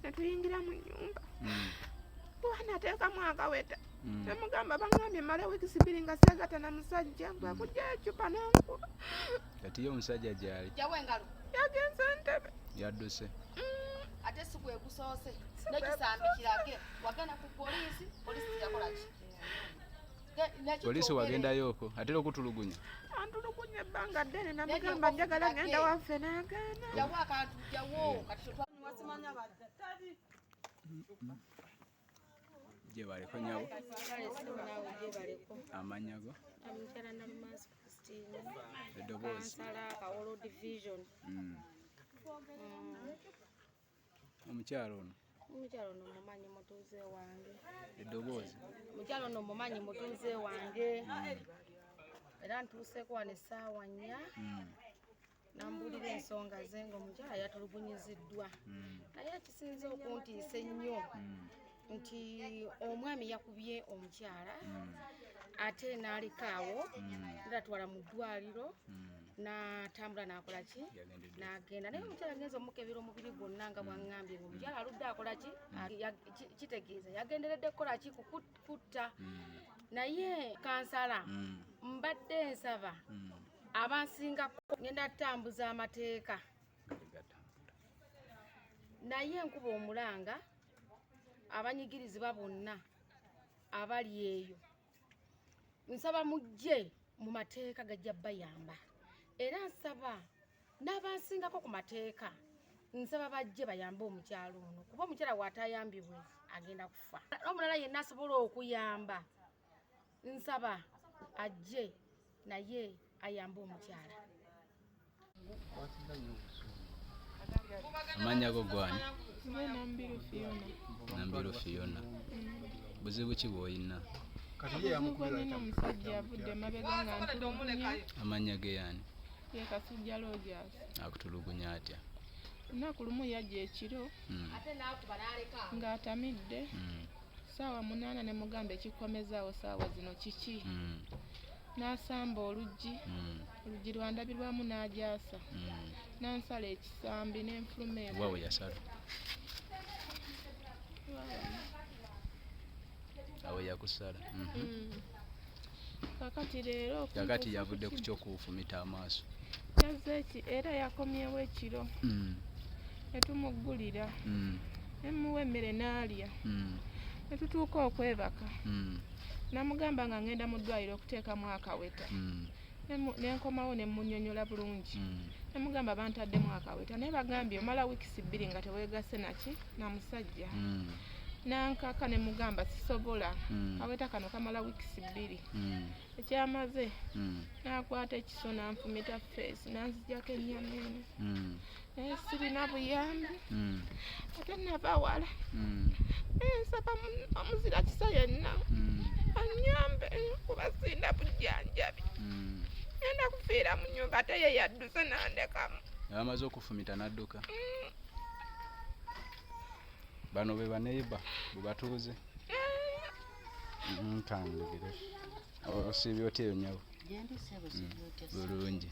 Ne tuyingira mu nnyumba, bwanateekamu akaweta, nemugamba baŋambye male wiikisi 2 nga seegata na musajja, gwe kujja ecupa nankuba. Kati ye omusajja gyali? Jawo engalo. Yagenze Ntebe. Yadduse. Ate si gwe gusoose, n'ekisambi kirage wagenda ku poliisi, poliisi yakola ki? Poliisi wagendayooko atera okutulugunya? Antulugunya ebbanga ddene. Namugamba njagala ngenda waffe, n'agaana. Jawo akantu, jawo kati. Gyebaleko nyabo, amannya go? Omukyala Nalumansi Christine. Eddoboozi. Kansala Kawolo Division. Omukyalo ono? Omukyala ono mumanyi, mutuuze wange. Eddoboozi. Omukyala ono mumanyi, mutuuze wange, era ntuuseeko wano essaawa 4. Nambuulira ensonga ze nga omukyala yatulugunyiziddwa, naye ekisinze okuntiisa ennyo nti omwami yakubye omukyala ate n'alekaawo, natwala mu ddwaliro, n'atambula n'akola ki? Yagendedde. N'agenda. Naye omukyala agenza omukebera omubiri gwonna nga bwaŋŋambye nga omukyala aludde akola ki? Kitegeeza yagenderedde kukola ki? Kutta. Naye kansala, mbadde nsaba abansingako, ngenda kutambuza amateeka. Gatambula. Naye nkuba omulanga abanyigirizibwa bonna abali eyo, nsaba mujje mu mateeka, gajja bayamba. Era nsaba n'abansingako ku mateeka, nsaba bajje bayambe omukyalo ono, kuba omukyala bw'atayambibwe agenda kufa. Omulala yenna asobola okuyamba, nsaba ajje naye ayambe omukyala. Amannya go gwani? Nze Nambiru Fiona. Nambiru Fiona, buzibu ki bw'olina? Obuzibu nina, omusajja avudde emabega nga ntulugunya. Amannya ge yaani? Ye Kasujja Rogers. Akutulugunya atya? Lunaku lumu yajja ekiro ng'atamidde, ssaawa 8, ne mugamba, "Ekikomezaawo ssaawa zino kiki?" N'asamba oluggi, oluggi lwandabirwamu, n'agyasa, n'ansala ekisambi n'enfuluma Wa ebweru. We yasala? Awo yakusala. Kakati leero Kakati okuntuusa yavudde ku ku kino. kyokufumita amaaso? Yazze eki era yakomyewo ekiro, ne tumuggulira, ne muwa emmere n'alya, ne tutuuka okwebaka. Namugamba nga ngenda mu ddwaliro okuteekamu akaweta. Ne nkomawo ne munnyonnyola bulungi. Ne mugamba bantaddemu akaweta, naye bagambye omala wiikisi 2 nga teweegase naki na musajja. Nankaka, ne mugamba sisobola, kaweta kano kamala wiikisi 2. Ekyamaze, n'akwata ekiso n'anfumita face, n'anzigyako ennyama eno. Naye sirina buyambi, ate nava wala. Naye nsaba omuzira kisa yenna anyambe, kuba sirina bujjanjabi. Ngenda kufiira mu nnyumba, ate ye yadduse n'andekamu. Abamaze okufumita n'adduka. Bano be baneiba bwe batuuze. Kandugire, osiibye otya eyo nyabo? Gyendi ssebo, siibye otya? Bulungi.